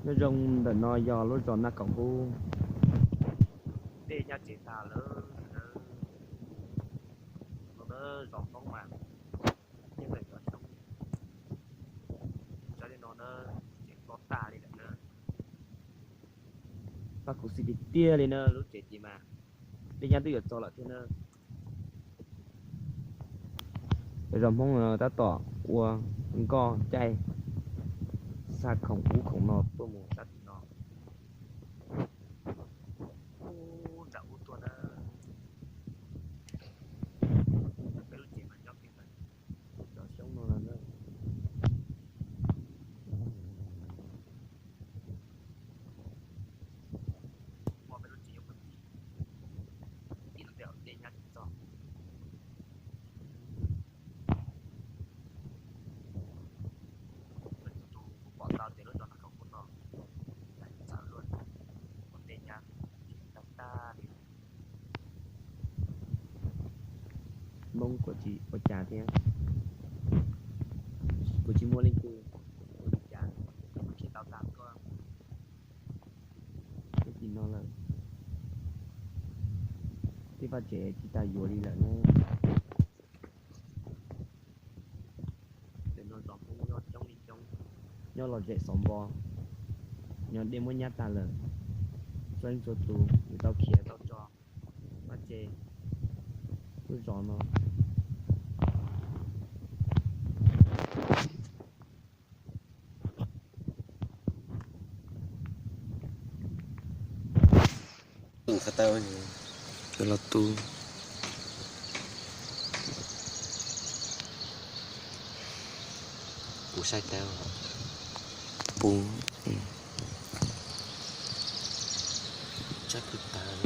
Nyob zoo, ntawm no yog lub zos Naj Kaum Kub. Dej nyab tsev tag lawm. No na, zos Hmoob mas yeej lawm cov xyoob. Tsav li no na, tsev ploj tag li lawm na. Pab kuv xis tiag tiag li na, lub tsev tid mas dej nyab twb yuav txog lawm thiab na. Zos Hmoob no tab tom ua nkoj caij xa khoom ub khoom no tuaj mus sab tim no. Ub, nram ub tuaj na. Peb lub tsev mas nyob kiag ntawm cov xyoob no lawm na. Muaj peb lub tsev nyob puag tim, tim no tej zaum dej nyab tsis txog. Tus kuv pom tau tias lub zos Naj Kaum Kub no txawv luaj, ua dej nyab tag tag li. Hmoob kuj tsis ua cas thiab, kuj tsis muaj leej twg ua li cas, khiav tau tag tuaj. Txij tim no lawm, tej vaj tsev tsis tas yuav li lawm na. Ntawm no zos Hmoob nyob coob li coob, nyob lom zem xov npo, nyob dej muab nyab tag lawm. Txhua leej txhua tus yuav tau khiav tau tso vaj tsev lub zos no. Los tu. Kuv saib tau. Puv. Tsab pw tas.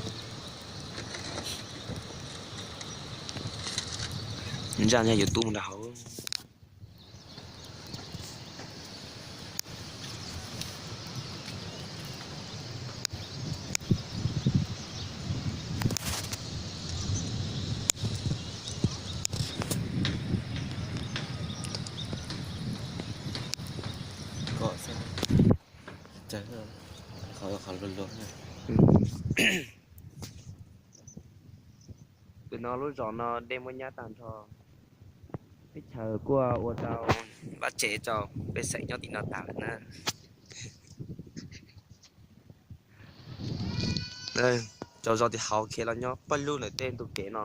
Ntsaj nyaj yuav tu mus nram hauv. Tus no lub zos no dej muab nyab tag nrho. Teb chaws kuj ua rau vaj tsev rau pej xeem nyob tim no tag lawm na. Cov zos tim hauv khiav los nyob pawg lug ntawm tej ntug kev no.